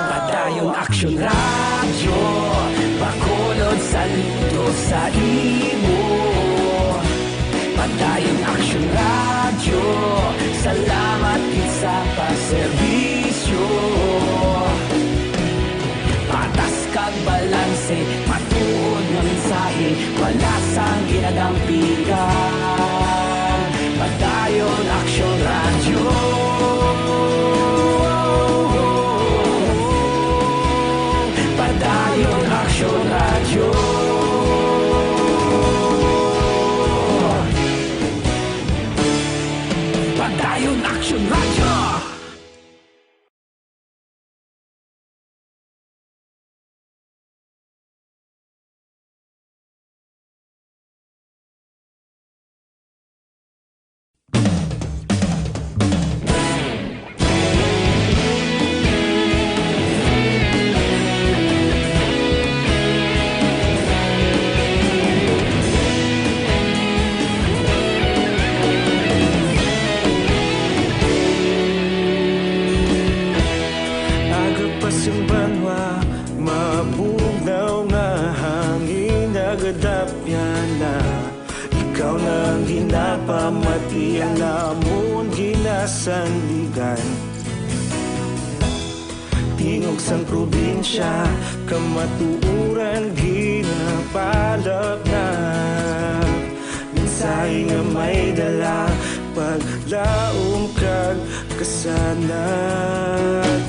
Padayon Aksyon Radyo, Bacolod, saludo sa imo. Padayon Aksyon Radyo, salamat gid sa pagserbisyo. Patas kag balanse, matuod nga mensahe, wala sang ginadampigan. Padayon Aksyon Radyo. Padayon Aksyon Radyo. Padayon Aksyon Radyo. Aga pa sing banwa, mabugnaw nga hangin, nagadapyan na. Ikaw na ang ginapamati, ang amon ginasandigan. Tingog sang probinsya, kamatuoran ginapalapnap. Mensahe nga may dala, paglaom kag kasanag.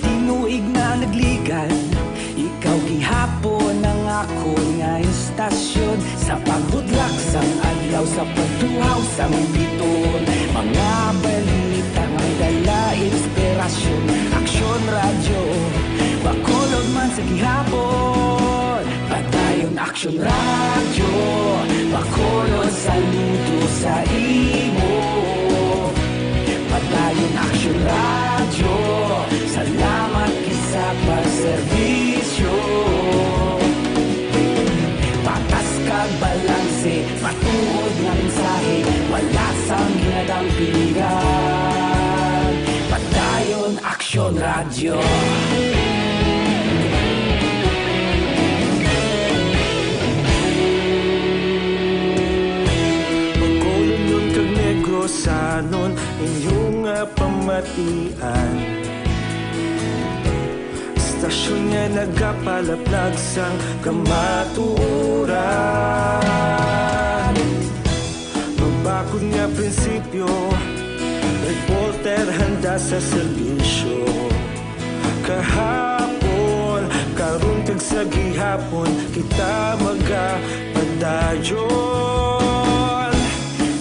Tinuig na nagligan, ikaw gihapon ang akon nga istasyon. Sa pagbutlak sang adlaw, sa pagtuhaw sang biton, mga balita may dala inspirasyon. Aksyon Radyo, Bacolod man sa gihapon. Padayon Aksyon Radyo, Bacolod, saludo sa imo. Padayon Aksyon Radyo, salamat gid sa pagserbisyo. Patas kag balanse, matuod nga mensahe, wala sang ginadampigan. Padayon Aksyon Radyo. Bacolodnon kag Negrosanon, inyo nga pamatian. Istasyon nga nagapalaplag sang kamatuoran. Mabakod nga prinsipyo, reporter handa sa serbisyo. Kahapon, karon kag sa gihapon, kita magapadayon.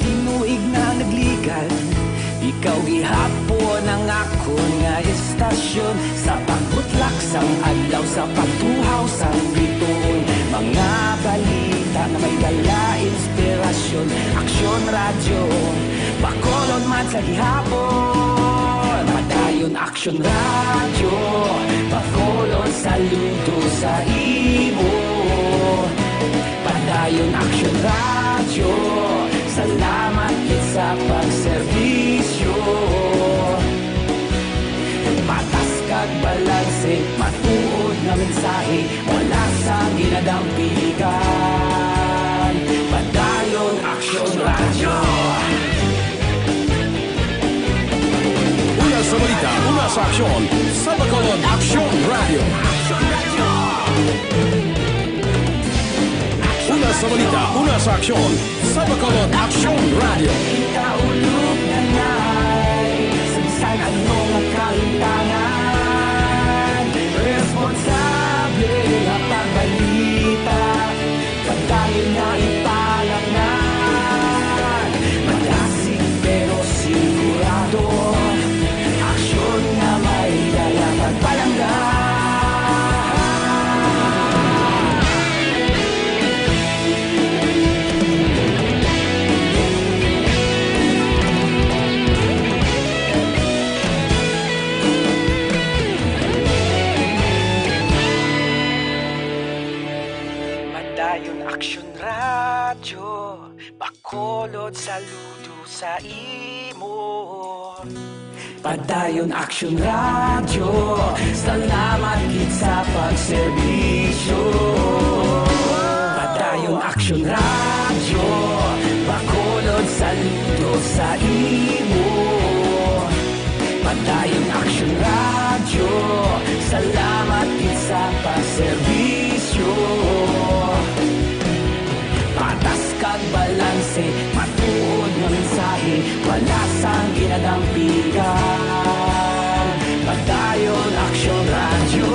Tinuig na nagligan, ikaw gihapon ang akon nga istasyon. Sa pagbutlak Sang adlaw sa pagtuhaw sang bituon, mga balita nga may dala inspirasyon. Aksyon Radyo, Bacolod man sa gihapon. Padayon Aksyon Radyo, Bacolod saludo sa imo. Padayon Aksyon Radyo, salamat gid sa pagserbisyo. Patas kag balanse, matuod nga mensahe, wala sang ginadampigan. Padayon Aksyon Radyo. Una sa balita, una sa aksyon, sa Bacolod Aksyon Radyo. Una sa balita, una sa aksyon, sa Bacolod Aksyon Radyo. Kita ulog na nay, sa bisan ano nga kalintangan, responsable nga pagbalita, pagdayon nga ipalanan, madasig pero sigurado, aksyon nga may dala pagpalangga. Padayon Aksyon Radyo, Bacolod saludo sa imo. Padayon Aksyon Radyo, salamat gid sa pagserbisyo. Padayon Aksyon Radyo, Bacolod saludo sa imo. Padayon Aksyon Radyo, salamat gid sa pagserbisyo. Patas kag balanse, matuod nga mensahe, wala sang ginadampigan. Padayon Aksyon Radyo.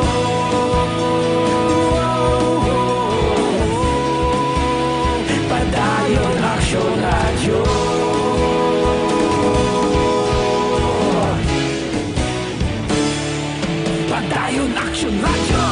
Padayon Aksyon Radyo. Padayon Aksyon Radyo.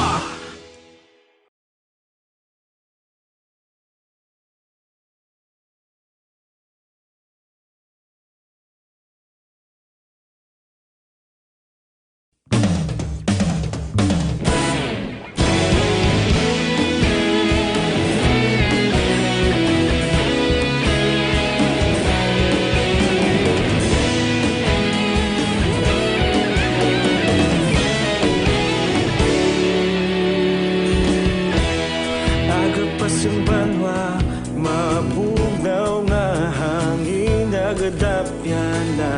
Agapas ang banwa, mabugnaw nga hangin, nagadapya na.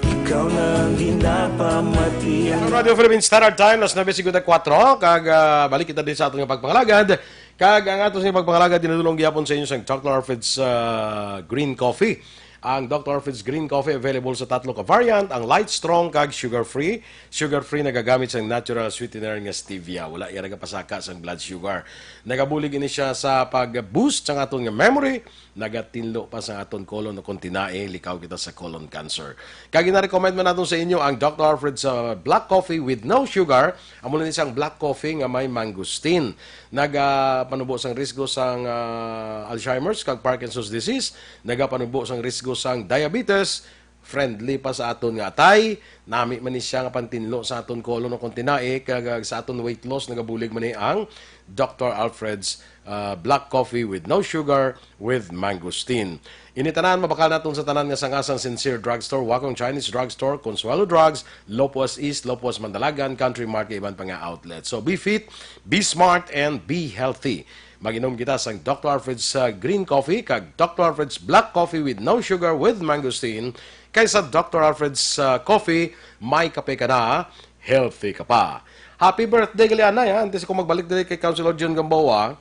Ikaw na ang ginapamatian. Sa Radio Philippine Standard Time, alas nuebe cincuenta y cuatro, kag, ah, balik kita din sa aton nga pagpangalagad. Kag ang aton nga pagpangalagad, dinadulong gyapon sa inyo sang Doctor Alfred's, ah, Green Coffee. Ang Doctor Alfred's Green Coffee available sa tatlo ka variant, ang light, strong, kag sugar-free. Sugar-free nagagamit sang natural sweetener nga stevia. Wala iya nagapasaka sang blood sugar. Nagabulig ini siya sa pag-boost sang aton nga memory, nagatinlo pa sa aton colon, o kung tinae, likaw kita sa colon cancer. Kag gina-recommend man naton sa inyo ang Doctor Alfred's, ah, Black Coffee with no sugar. Amo na ni sang black coffee nga may mangosteen. Nagapanubo sang risgo sang, ah, Alzheimer's kag Parkinson's disease. Nagapanubo sang risgo sang diabetes. Friendly pa sa aton nga atay. Nami man ni siya nga pantinlo sa aton colon o kung tinae, kag, ah, sa aton weight loss, nagabulig man ni ang Doctor Alfred's, ah, Black Coffee with no sugar with mangosteen. Ini tanan mabakal naton sa tanan nga sanga sang Sincere Drugstore, Wakong Chinese Drugstore, Consuelo Drugs, Lopuas East, Lopuas Mandalagan, Country Mart, kag iban pa nga outlet. So, be fit, be smart, and be healthy. Mag-inom kita sang Doctor Alfred's, uh, Green Coffee kag Doctor Alfred's Black Coffee with no sugar with mangosteen, kay sa Doctor Alfred's, uh, Coffee, may kape ka na, healthy ka pa. Happy birthday gali anay, ha? Antes ko magbalik diri kay Councilor John Gamboa,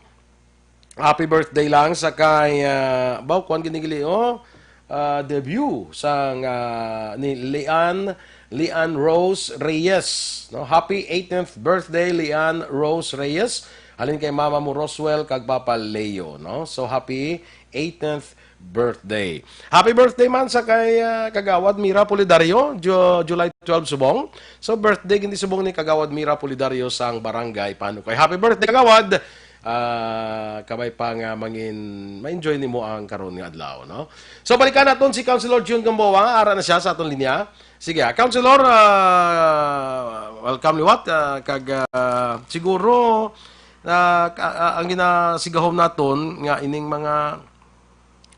happy birthday lang sa kay, ah, baw, kuwan gini gali, oh, ah, debut sang, ah, ni Lian, Lian Rose Reyes, no? Happy eighteenth birthday, Lian Rose Reyes. Halin kay mama mo, Roswell, kag papa, Leo, no? So, happy eighteenth birthday. Happy birthday man sa kay, ah, Kagawad Mira Pulidario, Ju-, July twelve subong. So, birthday gid ni subong ni Kagawad Mira Pulidario sang Barangay Panukay. Happy birthday, Kagawad! Ah, kabay pa nga mangin ma-enjoy nimo ang karon nga adlaw, no? So, balikan naton si Councilor Jun Gamboa, ara na siya sa aton linya. Sige, ah, Councilor, ah, welcome liwat, ah, kag, ah, siguro, ah, ka- ah, ang ginasigahom naton nga ining mga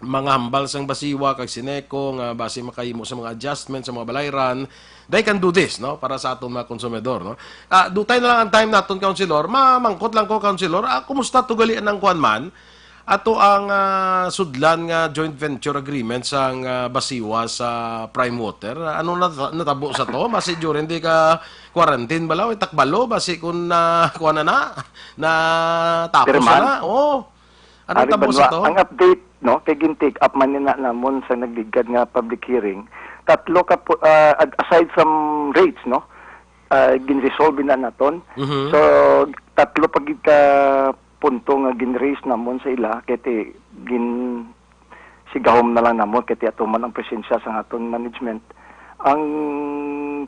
mga hambal sang Basiwa kag Sineco nga basi makahimo sa mga adjustment sa mga balayran, they can do this, no, para sa aton mga konsumidor, no. Ah, dutay na lang ang time naton, Councilor. Mamangkot lang ko, Councilor, ah, kumusta to gali ang kuan man? Ato ang, ah, sudlan nga joint venture agreement sang, ah, Basiwa sa Prime Water. Ah, ano na natabo sa to? Basi during di ka quarantine bala, way takbalo, basi kun na kuan na na, na tapos na Pirmahan? na. Oh. Ano Ari tabo sa Banwa, to? Ang update, no, kay gin-take up man ni na namon sa nagligad nga public hearing, tatlo ka pu- ah, ad- aside from rates, no, ah, gin-resolve na naton. Mhm. So, tatlo pa gid ka punto nga gin-raise namon sa ila, kay ti- gin sigahom na lang namon, kay ti ato man ang presensya sa aton management. Ang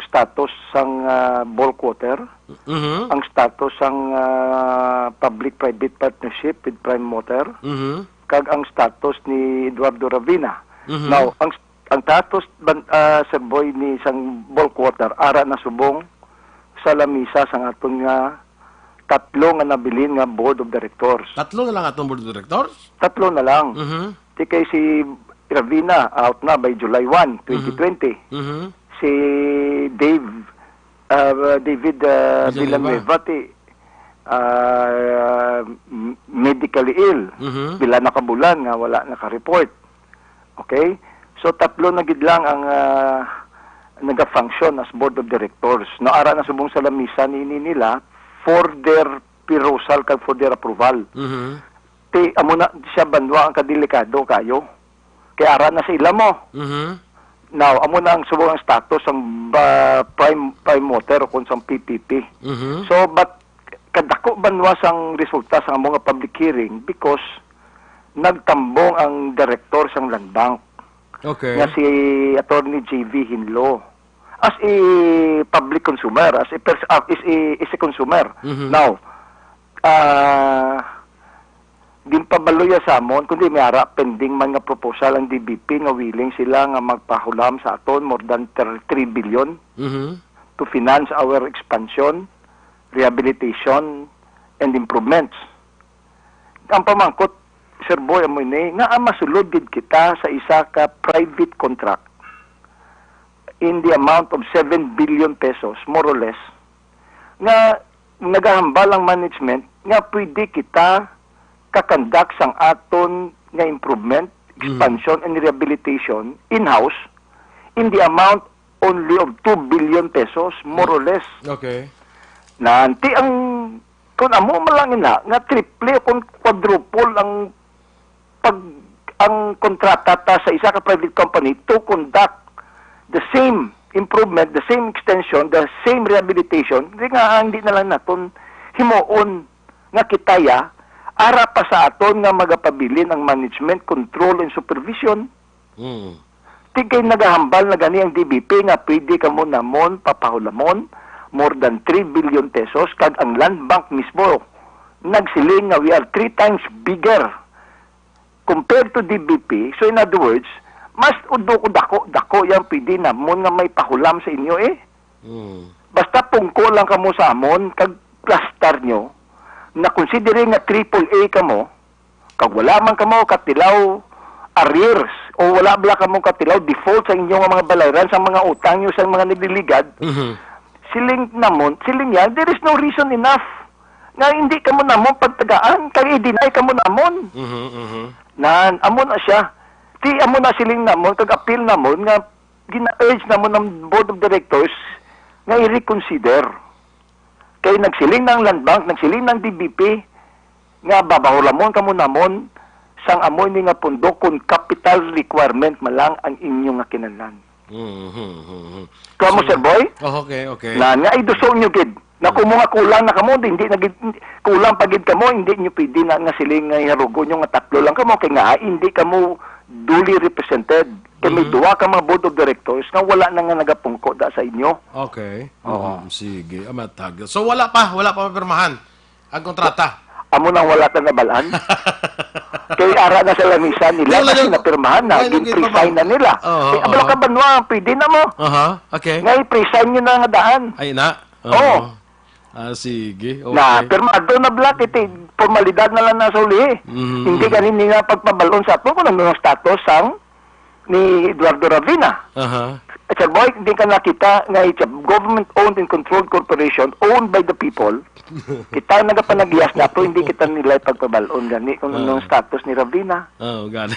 status sang, ah, bulk water, Mhm. ang status sang, ah, public-private partnership with Prime Water, Mhm. kag ang status ni Eduardo Ravina. Mhm. Now, ang ang status ban, ah, Sir Boy, ni sang bulk water, ara na subong sa lamisa sang aton nga tatlo nga nabilin nga board of directors. Tatlo na lang atong board of directors? Tatlo na lang. Mhm. Ti kay si Ravina out na by July one, Mhm. twenty twenty. Mhm. Si Dave, ah, David, ah, Villanueva. Villanueva, ti, ah, m- medically ill. Mhm. Pila na ka bulan nga wala naka-report. Okay? So, tatlo na gid lang ang, ah, naga-function as board of directors. No, ara na subong sa lamisa nini nila for their perusal kag for their approval. Mhm. Ti, amo na siya banwa ang kadelikado kayo. Kay ara na sa ila mo. Mhm. Now, amo na ang subong ang status sang ba, prime prime water o kung sang P P P. Mhm. So, but kadako banwa sang resulta sa amo nga public hearing because nagtambong ang director sang Land Bank Okay. nga si Attorney J V Hinlo as a public consumer, as a pers- ah, is a, is a consumer. Mhm. Now, ah, ginpabaloy ya sa amon, kundi may ara pending man nga proposal ang D B P nga willing sila nga magpahulam sa aton more than thir- three billion Mhm. to finance our expansion, rehabilitation, and improvements. Ang pamangkot, Sir Boy, amo ini, nga ang masulod gid kita sa isa ka private contract in the amount of seven billion pesos, more or less, nga nagahambal ang management nga pwede kita ka-conduct sang aton nga improvement, Mm. expansion, and rehabilitation in-house in the amount only of two billion pesos, more or less. Okay. Nanti ang, kung amo man lang ina, nga triple o kung quadruple ang pag, ang kontrata ta sa isa ka private company to conduct the same improvement, the same extension, the same rehabilitation, di nga, hindi na lang naton himuon nga kita ya, ara pa sa aton nga magapabilin ang management, control, and supervision. Mm. Ti kay nagahambal na gani ang D B P nga pwede kamo namon papahulamon more than three billion pesos, kag ang Land Bank mismo nagsiling nga we are three times bigger compared to D B P. So, in other words, mas udo ko dako, dako yang pwede namon nga may pahulam sa inyo eh. Mm. Basta pungko lang kamo sa amon, kag plastar nyo, na considering nga triple A kamo, kag wala man kamo katilaw arrears, o wala bala kamo katilaw default sa inyo nga mga balayran, sa mga utang nyo sa mga nagliligad, Mhm. siling namon, siling niya, there is no reason enough nga hindi kamo namon pagtagaan, kag i-deny kamo namon. Mhm, mhm. Nan, amo na siya. Ti, amo na siling namon, kag appeal namon nga gina-urge namon ang board of directors nga i-reconsider. Kay nagsiling na ang Land Bank, nagsiling na ang D B P, nga babahulamon kamo namon sang amo ini nga pondo kon capital requirement man lang ang inyo nga kinahanglan. Mhm, mhm, mhm. Kamo, So, Sir Boy? Oh, okay, okay. Na, nga iduso nyo gid. Na kung mga kulang na kamo, di, hindi na gid, kulang pa gid kamo, hindi nyo pwede na nga siling nga iharugo nyo nga tatlo lang kamo, kay nga, hindi kamo duly represented. Kay may Mhm. duha ka mga board of directors nga wala na nga nagapungko da sa inyo. Okay. Oo. Mhm. Sige. Ah, matag. So, wala pa. Wala pa mapirmahan ang kontrata. Amo nang wala ta nabalaan. Kay ara na sa lamisa nila, Wala kasi na. napirmahan na, Wala na gin-presign na nila. Oo, Eh, abala oo. ka, Banwa, pwede na mo. Aha, okay. Nga i-presign nyo na nga daan. Ay, na? Oo. Oo. Ah, sige. Okay. Na, pirmado na, Black, iti formalidad na lang na sa uli. Mhm. Hindi gani nila pagpabalon sa ato kung ano ang status sang ni Eduardo Ravina. Aha. At sa boy, hindi ka nakita nga it's a government-owned and controlled corporation owned by the people. Kita ang nagapanagias na to, hindi kita nila ipagpabalon gani kung Ah. anong status ni Ravina. Oh, gani.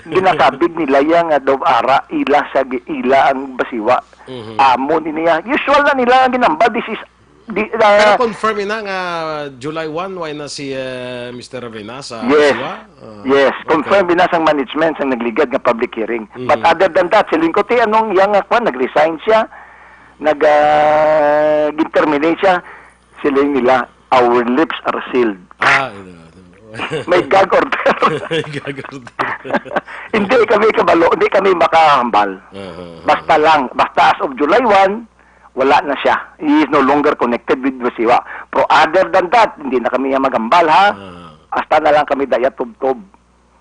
Ginasabig nila yan nga daw ara, ila sa gi-, ila ang basiwa. Mhm. Amo ni niya. Usual na nila ang ginambal. This is, di, ah, Pero confirm ina nga July one, why na si, eh, Mister Ravina sa Yes. Siwa? Ah, Yes. okay. Confirm ina sang management sang nagligad nga public hearing. But Mhm. other than that, siling ko, ti, anong yang, ah, kwan, nag-resign siya, nag, ah, gin-terminate siya, siling nila, "Our lips are sealed." Ah, ito, ito. May gag order. May gag order. Hindi kami kabalo, hindi kami makahambal. Aha, aha. Basta lang, basta as of July one, wala na siya. He is no longer connected with Basiwa. Pero other than that, hindi na kami niya maghambal, ha? Ah. Hasta na lang kami daya tubtob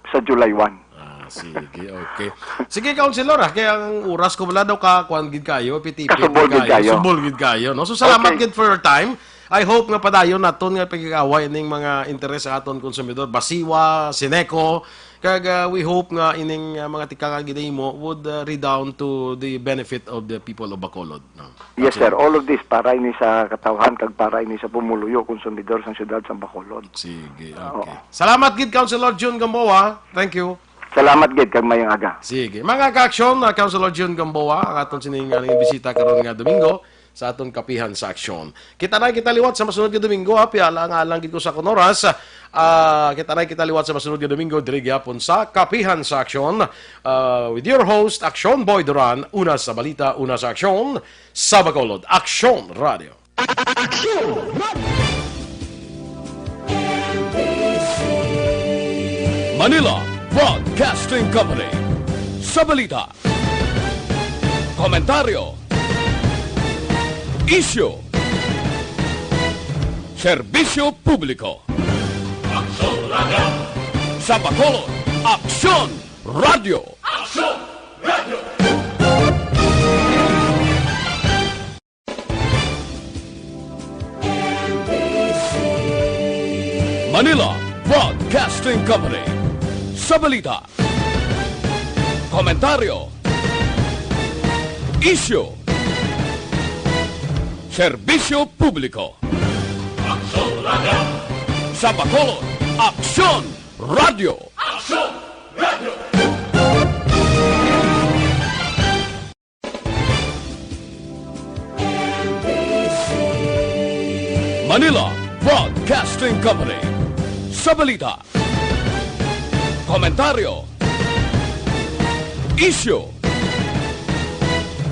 sa July one. Ah, sige, okay. Sige, Councilor, ah, kaya ang oras ko wala daw ka, kuwan gid kayo, piti-piti Kasubol gid kayo, kayo. Subol gid kayo, no? So, salamat Okay. gid for your time. I hope nga padayon naton nga pag-agawa ining mga interes sa aton konsumidor, Basiwa, Sineco, kag, ah, we hope nga ining, ah, mga tikang nga ginahimo would, ah, redound to the benefit of the people of Bacolod, no? Yes, Councilor. Sir. All of this para ini sa katawhan kag para ini sa pumuluyo, konsumidor sang siyudad sang Bacolod. Sige, Oo. okay. Salamat gid, Councilor Jun Gamboa. Thank you. Salamat gid kag mayong aga. Sige. Mga ka-aksyon, na Councilor Jun Gamboa, ang aton sining, ah, bisita karon nga Domingo sa aton Kapihan sa Aksyon. Kita na kita liwat sa masunod nga Domingo, ha. Piyala nga alang gid ko sa kunoras. Ah, kita na kita liwat sa masunod nga Domingo, diri gyapon sa Kapihan sa Aksyon, ah, with your host, Aksyon Boy Duran, una sa balita, una sa aksyon, sa Bacolod. Aksyon Radio. Aksyon Radio. Manila Broadcasting Company. Sa balita, komentaryo, isyu, serbisyo publiko. Aksyon Radio. Sa Bacolod, Aksyon Radio. Aksyon Radio. Manila Broadcasting Company. Sa balita, komentaryo, isyu, serbisyo publiko. Aksyon Radio. Sa Bacolod, Aksyon Radio. Aksyon Radio. Manila Broadcasting Company. Sa balita, komentaryo, isyu,